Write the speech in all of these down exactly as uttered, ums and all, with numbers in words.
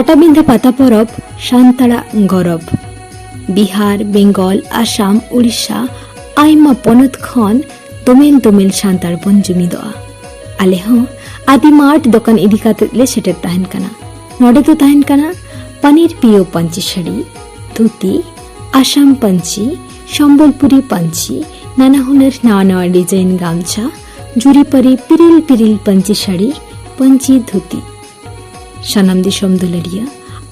ᱯᱟᱴᱟᱵᱤᱸᱫᱷᱟᱹ ᱯᱟᱛᱟ ᱯᱚᱨᱚᱵᱽ ᱥᱟᱱᱛᱟᱲᱟᱜ ᱜᱚᱨᱚᱵᱽ᱾ ᱵᱤᱦᱟᱨ, ᱵᱮᱝᱜᱚᱞ, ᱟᱥᱟᱢ, ᱩᱲᱤᱥᱥᱟ, ᱟᱭᱢᱟ ᱯᱚᱱᱚᱛ ᱠᱷᱚᱱ ᱫᱚᱢᱮᱞ ᱫᱚᱢᱮᱞ ᱥᱟᱱᱛᱟᱲ ᱵᱚᱱ ᱡᱩᱢᱤᱫᱚᱜᱼᱟ᱾ ᱟᱞᱮ ᱦᱚᱸ ᱟᱫᱤ ᱢᱟᱨᱴ ᱫᱚᱠᱟᱱ ᱤᱫᱤ ᱠᱟᱛᱮ ᱞᱮ ᱥᱮᱴᱮᱨ ᱛᱟᱦᱮᱱ ᱠᱟᱱᱟ᱾ ᱱᱚᱰᱮ ᱫᱚ ᱛᱟᱦᱮᱱ ᱠᱟᱱᱟ ᱯᱟᱱᱤᱨ ᱯᱤᱭᱳ ᱯᱟᱹᱧᱪᱤ ᱥᱟᱹᱲᱤ, ᱫᱷᱩᱛᱤ, ᱟᱥᱟᱢ ᱯᱟᱹᱧᱪᱤ, ᱥᱚᱢᱵᱚᱞᱯᱩᱨᱤ ᱯᱟᱹᱧᱪᱤ, ᱱᱟᱱᱟ ᱦᱩᱱᱟᱹᱨ ᱱᱟᱣᱟ ᱱᱟᱣᱟ ᱰᱤᱡᱟᱭᱤᱱ ᱜᱟᱢᱪᱷᱟ, ᱡᱩᱨᱤᱯᱟᱹᱨᱤ ᱯᱤᱨᱤᱞ ᱯᱤᱨᱤᱞ ᱯᱟᱹᱧᱪᱤ ᱥᱟᱹᱲᱤ, ᱯᱟᱹᱧᱪᱤ ᱫᱷᱩᱛᱤ᱾ ᱥᱟᱱᱟᱢ ᱫᱤᱥᱚᱢ ᱫᱩᱞᱟᱹᱲᱤᱭᱟᱹ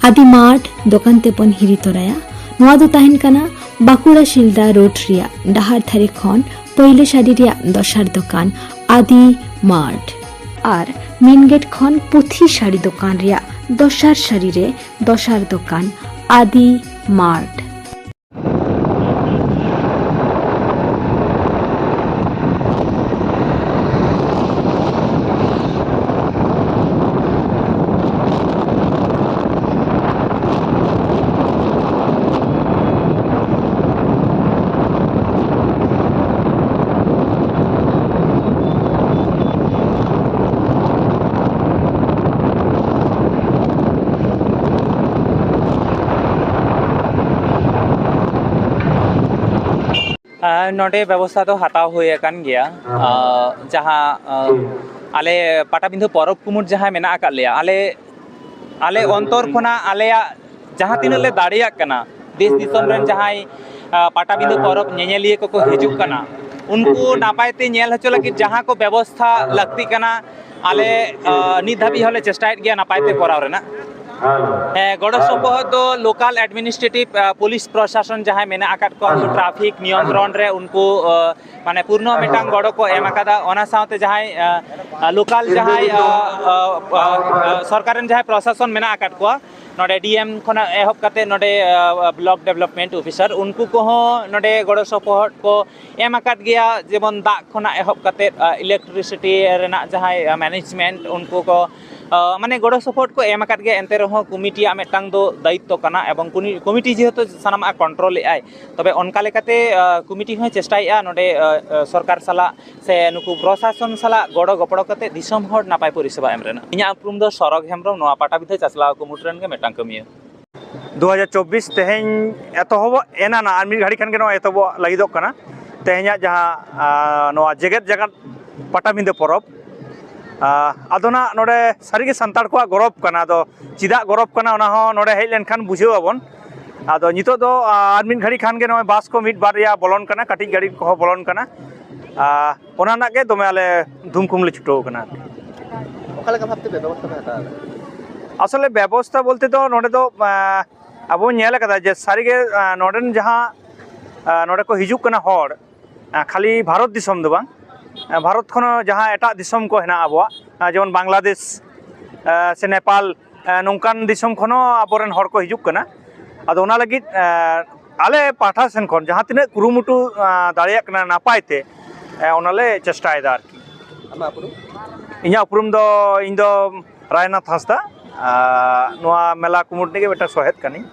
ᱟᱫᱤ ᱢᱟᱨᱴ ᱫᱚᱠᱟᱱ ᱛᱮᱵᱚᱱ ᱦᱤᱨᱤ ᱛᱚᱨᱟᱭᱟ᱾ ᱱᱚᱣᱟ ᱫᱚ ᱛᱟᱦᱮᱱ ᱠᱟᱱᱟ ᱵᱟᱸᱠᱩᱲᱟ ᱥᱤᱞᱫᱟ ᱨᱳᱰ ᱨᱮᱭᱟᱜ ᱰᱟᱦᱟᱨ ᱫᱷᱟᱨᱮ ᱠᱷᱚᱱ ᱯᱳᱭᱞᱳ ᱥᱟᱹᱨᱤ ᱨᱮᱭᱟᱜ ᱫᱚᱥᱟᱨ ᱫᱚᱠᱟᱱ ᱟᱫᱤ ᱢᱟᱨᱴ᱾ ᱟᱨ ᱢᱮᱱ ᱜᱮᱴ ᱠᱷᱚᱱ ᱯᱩᱛᱷᱤ ᱥᱟᱹᱲᱤ ᱫᱚᱠᱟᱱ ᱨᱮᱭᱟᱜ ᱫᱚᱥᱟᱨ ᱥᱟᱹᱨᱤ ᱨᱮ ᱫᱚᱥᱟᱨ ᱫᱚᱠᱟᱱ ᱟᱫᱤ ᱢᱟᱨᱴ᱾ ᱟᱨ ᱱᱚᱰᱮ ᱵᱮᱵᱚᱥᱛᱷᱟ ᱫᱚ ᱦᱟᱛᱟᱣ ᱦᱩᱭ ᱟᱠᱟᱱ ᱜᱮᱭᱟ᱾ ᱟᱨ ᱡᱟᱦᱟᱸ, ᱟᱨ ᱟᱞᱮ ᱯᱟᱴᱟᱵᱤᱸᱫᱷᱟᱹ ᱯᱚᱨᱚᱵᱽ ᱠᱩᱢᱩᱴ ᱡᱟᱦᱟᱸ ᱢᱮᱱᱟᱜ ᱟᱠᱟᱫ ᱞᱮᱭᱟ, ᱟᱞᱮ, ᱟᱞᱮ ᱚᱱᱛᱚᱨ ᱠᱷᱚᱱᱟᱜ ᱟᱞᱮᱭᱟᱜ ᱡᱟᱦᱟᱸ ᱛᱤᱱᱟᱹᱜ ᱞᱮ ᱫᱟᱲᱮᱭᱟᱜ ᱠᱟᱱᱟ, ᱫᱮᱥ ᱫᱤᱥᱚᱢ ᱨᱮᱱ ᱡᱟᱦᱟᱸᱭ, ᱟᱨ ᱯᱟᱴᱟᱵᱤᱸᱫᱷᱟᱹ ᱯᱚᱨᱚᱵᱽ ᱧᱮᱧᱮᱞᱤᱭᱟᱹ ᱠᱚᱠᱚ ᱦᱤᱡᱩᱜ ᱠᱟᱱᱟ, ᱩᱱᱠᱩ ᱱᱟᱯᱟᱭ ᱛᱮ ᱧᱮᱞ ᱦᱚᱪᱚ ᱞᱟᱹᱜᱤᱫ ᱡᱟᱦᱟᱸ ᱠᱚ ᱵᱮᱵᱚᱥᱛᱷᱟ ᱞᱟᱹᱠᱛᱤᱜ ᱠᱟᱱᱟ, ᱟᱞᱮ, ᱟᱨ ᱱᱤᱛ ᱫᱷᱟᱹᱵᱤᱡ ᱦᱚᱸᱞᱮ ᱪᱮᱥᱴᱟᱭᱮᱫ ᱜᱮᱭᱟ ᱱᱟᱯᱟᱭ ᱛᱮ ᱠᱚᱨᱟᱣ ᱨᱮᱱᱟᱜ᱾ ᱦᱮᱸ, ᱜᱚᱲᱚ ᱥᱚᱯᱚᱦᱚᱫ ᱫᱚ ᱞᱳᱠᱟᱞ ᱮᱰᱢᱤᱱᱤᱥᱴᱨᱮᱴᱤᱵᱷ, ᱟᱨ ᱯᱩᱞᱤᱥ ᱯᱨᱚᱥᱟᱥᱚᱱ ᱡᱟᱦᱟᱸᱭ ᱢᱮᱱᱟᱜ ᱟᱠᱟᱫ ᱠᱚᱣᱟ, ᱩᱱᱠᱩ ᱴᱨᱟᱯᱷᱤᱠ ᱱᱤᱭᱚᱱᱛᱨᱚᱱ ᱨᱮ ᱩᱱᱠᱩ, ᱟᱨ ᱢᱟᱱᱮ ᱯᱩᱨᱱᱚ ᱢᱤᱫᱴᱟᱝ ᱜᱚᱲᱚ ᱠᱚ ᱮᱢ ᱟᱠᱟᱫᱟ᱾ ᱚᱱᱟ ᱥᱟᱶᱛᱮ ᱡᱟᱦᱟᱸᱭ, ᱟᱨ, ᱟᱨ ᱞᱳᱠᱟᱞ ᱡᱟᱦᱟᱸᱭ, ᱟᱨ, ᱟᱨ, ᱟᱨ, ᱥᱚᱨᱠᱟᱨ ᱨᱮᱱ ᱡᱟᱦᱟᱸᱭ ᱯᱨᱚᱥᱟᱥᱚᱱ ᱢᱮᱱᱟᱜ ᱟᱠᱟᱫ ᱠᱚᱣᱟ, ᱱᱚᱰᱮ ᱰᱤ ᱮᱢ ᱠᱷᱚᱱᱟᱜ ᱮᱦᱚᱵ ᱠᱟᱛᱮ ᱱᱚᱰᱮ, ᱟᱨ, ᱵᱞᱚᱠ ᱰᱮᱵᱷᱞᱚᱯᱢᱮᱱᱴ ᱚᱯᱷᱤᱥᱟᱨ, ᱩᱱᱠᱩ ᱠᱚᱦᱚᱸ ᱱᱚᱰᱮ ᱜᱚᱲᱚ ᱥᱚᱯᱚᱦᱚᱫ ᱠᱚ ᱮᱢ ᱟᱠᱟᱫ ᱜᱮᱭᱟ, ᱡᱮᱢᱚᱱ ᱫᱟᱜ ᱠᱷᱚᱱᱟᱜ ᱮᱦᱚᱵ ᱠᱟᱛᱮ, ᱟᱨ, ᱤᱞᱮᱠᱴᱨᱤᱥᱤᱴᱤ ᱨᱮᱱᱟᱜ ᱡᱟᱦᱟᱸᱭ, ᱟᱨ, ᱢᱮᱱᱮᱡᱽᱢᱮᱱᱴ, ᱩᱱᱠᱩ ᱠᱚ ᱢᱟᱱᱮ ᱜᱚᱲᱚ ᱥᱚᱯᱚᱦᱚᱫ ᱠᱚ ᱮᱢ ᱟᱠᱟᱫ ᱜᱮᱭᱟ, ᱮᱱᱛᱮ ᱨᱮᱦᱚᱸ ᱠᱚᱢᱤᱴᱤᱭᱟᱜ ᱢᱤᱫᱴᱟᱝ ᱫᱚ ᱫᱟᱭᱤᱛᱛᱚ ᱠᱟᱱᱟ, ᱮᱵᱚᱝ ᱠᱚᱢᱤᱴᱤ ᱡᱮᱦᱮᱛᱩ ᱥᱟᱱᱟᱢᱟᱜ ᱠᱚᱱᱴᱨᱳᱞ ᱮᱫ ᱟᱭ, ᱛᱚᱵᱮ ᱚᱱᱠᱟ ᱞᱮᱠᱟᱛᱮ ᱠᱚᱢᱤᱴᱤ ᱦᱚᱸᱭ ᱪᱮᱥᱴᱟᱭᱮᱫᱼᱟ ᱱᱚᱰᱮ ᱥᱚᱨᱠᱟᱨ ᱥᱟᱞᱟᱜ ᱥᱮ ᱱᱩᱠᱩ ᱯᱨᱚᱥᱟᱥᱚᱱ ᱥᱟᱞᱟᱜ ᱜᱚᱲᱚ ᱜᱚᱯᱚᱲᱚ ᱠᱟᱛᱮ ᱫᱤᱥᱚᱢ ᱦᱚᱲ ᱱᱟᱯᱟᱭ ᱯᱚᱨᱤᱥᱮᱵᱟ ᱮᱢ ᱨᱮᱱᱟᱜ᱾ ᱤᱧᱟᱹᱜ ᱩᱯᱨᱩᱢ ᱫᱚ ᱥᱚᱨᱚᱜᱽ ᱦᱮᱢᱵᱨᱚᱢ, ᱱᱚᱣᱟ ᱯᱟᱴᱟᱵᱤᱸᱫᱷᱟᱹ ᱪᱟᱪᱞᱟᱣ ᱠᱩᱢᱩᱴ ᱨᱮᱱ ᱜᱮ ᱢᱤᱫᱴᱟᱝ ᱠᱟᱹᱢᱤᱭᱟᱹ᱾ ᱫᱩ ᱦᱟᱡᱟᱨ ᱪᱚᱵᱵᱤᱥ ᱛᱮᱦᱮᱧ ᱮᱛᱚᱦᱚᱵ ᱮᱱᱟ ᱱᱟ, ᱟᱨ ᱢᱤᱫ ᱜᱷᱟᱹᱲᱤ ᱠᱷᱟᱱ ᱜᱮ ᱱᱚᱣᱟ ᱮᱛᱚᱦᱚᱵᱚᱜ ᱞᱟᱹᱜᱤᱫᱚᱜ ᱠᱟᱱᱟ᱾ ᱛᱮᱦᱮᱧᱟᱜ ᱡᱟᱦᱟᱸ, ᱟᱸ, ᱱᱚᱣᱟ ᱡᱮᱜᱮᱛ ᱡᱟᱠᱟᱛ ᱯᱟᱴᱟᱵᱤᱸᱫᱟᱹ ᱯᱚᱨᱚᱵᱽ, ᱟᱸ, ᱟᱫᱚ ᱱᱟᱜ ᱱᱚᱰᱮ ᱥᱟᱹᱨᱤᱜᱮ ᱥᱟᱱᱛᱟᱲ ᱠᱚᱣᱟᱜ ᱜᱚᱨᱚᱵᱽ ᱠᱟᱱᱟ᱾ ᱟᱫᱚ ᱪᱮᱫᱟᱜ ᱜᱚᱨᱚᱵᱽ ᱠᱟᱱᱟ, ᱚᱱᱟ ᱦᱚᱸ ᱱᱚᱰᱮ ᱦᱮᱡ ᱞᱮᱱᱠᱷᱟᱱ ᱵᱩᱡᱷᱟᱹᱣ ᱟᱵᱚᱱ᱾ ᱟᱫᱚ ᱱᱤᱛᱚᱜ ᱫᱚ, ᱟᱸ, ᱟᱨ ᱢᱤᱫ ᱜᱷᱟᱹᱲᱤ ᱠᱷᱟᱱ ᱜᱮ ᱱᱚᱜᱼᱚᱭ ᱵᱟᱥ ᱠᱚ ᱢᱤᱫ ᱵᱟᱨᱭᱟ ᱵᱚᱞᱚᱱ ᱠᱟᱱᱟ, ᱠᱟᱹᱴᱤᱡ ᱜᱟᱹᱰᱤ ᱠᱚᱦᱚᱸ ᱵᱚᱞᱚᱱ ᱠᱟᱱᱟ᱾ ᱟᱸ, ᱚᱱᱟ ᱨᱮᱱᱟᱜ ᱜᱮ ᱫᱚᱢᱮ ᱟᱞᱮ ᱫᱷᱩᱢᱠᱷᱩᱢ ᱞᱮ ᱪᱷᱩᱴᱟᱹᱣ ᱠᱟᱱᱟ᱾ ᱚᱠᱟ ᱞᱮᱠᱟ ᱵᱷᱟᱵᱽ ᱛᱮ ᱵᱮᱵᱚᱥᱛᱷᱟ ᱯᱮ ᱦᱟᱛᱟᱣ ᱮᱫᱟ? ᱟᱥᱚᱞᱮ ᱵᱮᱵᱚᱥᱛᱷᱟ ᱵᱚᱞᱛᱮ ᱫᱚ ᱱᱚᱰᱮ ᱫᱚ, ᱟᱸ, ᱟᱵᱚ ᱵᱚᱱ ᱧᱮᱞ ᱟᱠᱟᱫᱟ ᱡᱮ ᱥᱟᱹᱨᱤᱜᱮ, ᱟᱸ, ᱱᱚᱰᱮᱱ ᱡᱟᱦᱟᱸ, ᱟᱸ, ᱱᱚᱰᱮ ᱠᱚ ᱦᱤᱡᱩᱜ ᱠᱟᱱᱟ ᱦᱚᱲ, ᱟᱸ, ᱠᱷᱟᱹᱞᱤ ᱵᱷᱟᱨᱚᱛ ᱫᱤᱥᱚᱢ ᱫᱚ ᱵᱟᱝ, ᱟᱸ, ᱵᱷᱟᱨᱚᱛ ᱠᱷᱚᱱ ᱦᱚᱸ ᱡᱟᱦᱟᱸ ᱮᱴᱟᱜ ᱫᱤᱥᱚᱢ ᱠᱚ ᱦᱮᱱᱟᱜ ᱟᱵᱚᱣᱟᱜ, ᱟᱸ, ᱡᱮᱢᱚᱱ ᱵᱟᱝᱞᱟᱫᱮᱥ, ᱟᱸ, ᱥᱮ ᱱᱮᱯᱟᱞ, ᱟᱸ, ᱱᱚᱝᱠᱟᱱ ᱫᱤᱥᱚᱢ ᱠᱷᱚᱱ ᱦᱚᱸ ᱟᱵᱚᱨᱮᱱ ᱦᱚᱲ ᱠᱚ ᱦᱤᱡᱩᱜ ᱠᱟᱱᱟ᱾ ᱟᱫᱚ ᱚᱱᱟ ᱞᱟᱹᱜᱤᱫ, ᱟᱸ, ᱟᱞᱮ ᱯᱟᱦᱴᱟ ᱥᱮᱱ ᱠᱷᱚᱱ ᱡᱟᱦᱟᱸ ᱛᱤᱱᱟᱹᱜ ᱠᱩᱨᱩᱢᱩᱴᱩ, ᱟᱸ, ᱫᱟᱲᱮᱭᱟᱜ ᱠᱟᱱᱟ ᱱᱟᱯᱟᱭ ᱛᱮ, ᱟᱸ, ᱚᱱᱟᱞᱮ ᱪᱮᱥᱴᱟᱭᱮᱫᱟ ᱟᱨᱠᱤ᱾ ᱟᱢᱟᱜ ᱩᱯᱨᱩᱢ? ᱤᱧᱟᱹᱜ ᱩᱯᱨᱩᱢ ᱫᱚ, ᱤᱧ ᱫᱚ ᱨᱟᱭᱱᱟᱛᱷ ᱦᱟᱸᱥᱫᱟ, ᱟᱨ ᱱᱚᱣᱟ ᱢᱮᱞᱟ ᱠᱩᱢᱩᱴ ᱨᱤᱱᱤᱡ ᱜᱮ ᱢᱤᱫᱴᱟᱝ ᱥᱚᱦᱮᱫ ᱠᱟᱹᱱᱟᱹᱧ᱾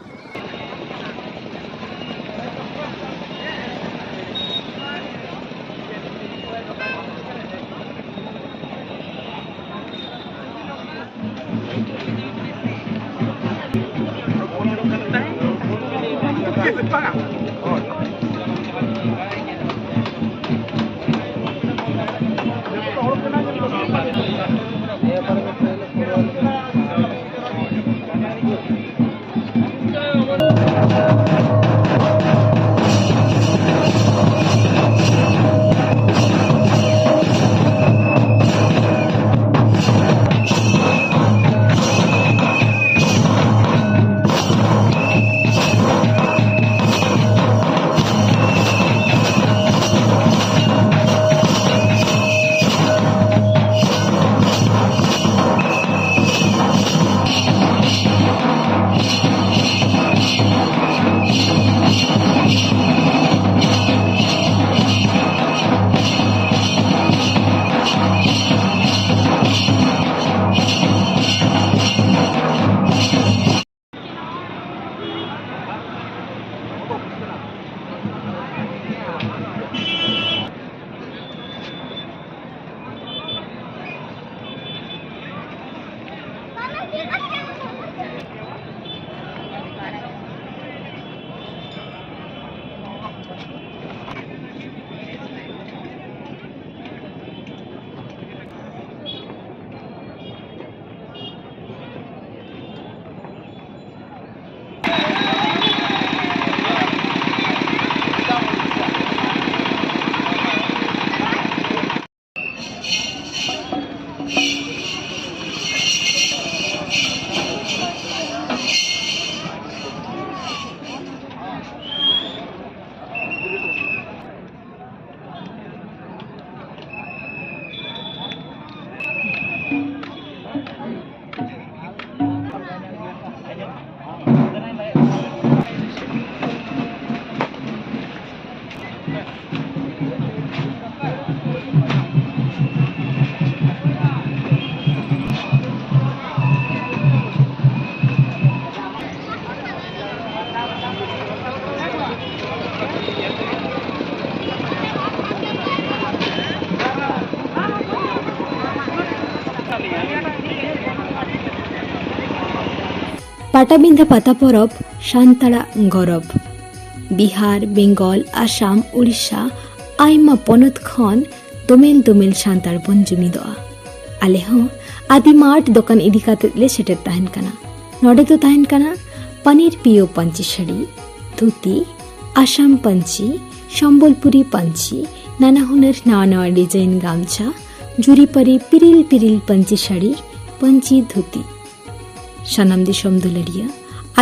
ᱯᱟᱴᱟᱵᱤᱸᱫᱷᱟᱹ ᱯᱟᱛᱟ ᱯᱚᱨᱚᱵᱽ ᱥᱟᱱᱛᱟᱲᱟᱜ ᱜᱚᱨᱚᱵᱽ᱾ ᱵᱤᱦᱟᱨ, ᱵᱮᱝᱜᱚᱞ, ᱟᱥᱟᱢ, ᱩᱲᱤᱥᱥᱟ, ᱟᱭᱢᱟ ᱯᱚᱱᱚᱛ ᱠᱷᱚᱱ ᱫᱚᱢᱮᱞ ᱫᱚᱢᱮᱞ ᱥᱟᱱᱛᱟᱲ ᱵᱚᱱ ᱡᱩᱢᱤᱫᱚᱜᱼᱟ᱾ ᱟᱞᱮ ᱦᱚᱸ ᱟᱫᱤ ᱢᱟᱨᱴ ᱫᱚᱠᱟᱱ ᱤᱫᱤ ᱠᱟᱛᱮ ᱞᱮ ᱥᱮᱴᱮᱨ ᱛᱟᱦᱮᱱ ᱠᱟᱱᱟ᱾ ᱱᱚᱰᱮ ᱫᱚ ᱛᱟᱦᱮᱱ ᱠᱟᱱᱟ ᱯᱟᱱᱤᱨ ᱯᱤᱭᱳ ᱯᱟᱹᱧᱪᱤ ᱥᱟᱹᱲᱤ, ᱫᱷᱩᱛᱤ, ᱟᱥᱟᱢ ᱯᱟᱹᱧᱪᱤ, ᱥᱚᱢᱵᱚᱞᱯᱩᱨᱤ ᱯᱟᱹᱧᱪᱤ, ᱱᱟᱱᱟ ᱦᱩᱱᱟᱹᱨ ᱱᱟᱣᱟ ᱱᱟᱣᱟ ᱰᱤᱡᱟᱭᱤᱱ ᱜᱟᱢᱪᱷᱟ, ᱡᱩᱨᱤᱯᱟᱹᱨᱤ ᱯᱤᱨᱤᱞ ᱯᱤᱨᱤᱞ ᱯᱟᱹᱧᱪᱤ ᱥᱟᱹᱲᱤ, ᱯᱟᱹᱧᱪᱤ ᱫᱷᱩᱛᱤ᱾ ᱥᱟᱱᱟᱢ ᱫᱤᱥᱚᱢ ᱫᱩᱞᱟᱹᱲᱤᱭᱟᱹ,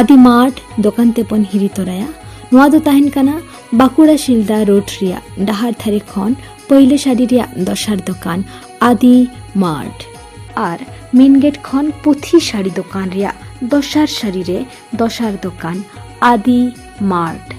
ᱟᱫᱤ ᱢᱟᱨᱴ ᱫᱚᱠᱟᱱ ᱛᱮᱵᱚᱱ ᱦᱤᱨᱤ ᱛᱚᱨᱟᱭᱟ᱾ ᱱᱚᱣᱟ ᱫᱚ ᱛᱟᱦᱮᱱ ᱠᱟᱱᱟ ᱵᱟᱸᱠᱩᱲᱟ ᱥᱤᱞᱫᱟ ᱨᱳᱰ ᱨᱮᱭᱟᱜ ᱰᱟᱦᱟᱨ ᱫᱷᱟᱨᱮ ᱠᱷᱚᱱ ᱯᱟᱹᱭᱞᱟᱹ ᱥᱟᱹᱨᱤ ᱨᱮᱭᱟᱜ ᱫᱚᱥᱟᱨ ᱫᱚᱠᱟᱱ, ᱟᱫᱤ ᱢᱟᱨᱴ᱾ ᱟᱨ ᱢᱮᱱ ᱜᱮᱴ ᱠᱷᱚᱱ ᱯᱩᱛᱷᱤ ᱥᱟᱹᱲᱤ ᱫᱚᱠᱟᱱ ᱨᱮᱭᱟᱜ ᱫᱚᱥᱟᱨ ᱥᱟᱹᱨᱤ ᱨᱮ ᱫᱚᱥᱟᱨ ᱫᱚᱠᱟᱱ, ᱟᱫᱤ ᱢᱟᱨᱴ᱾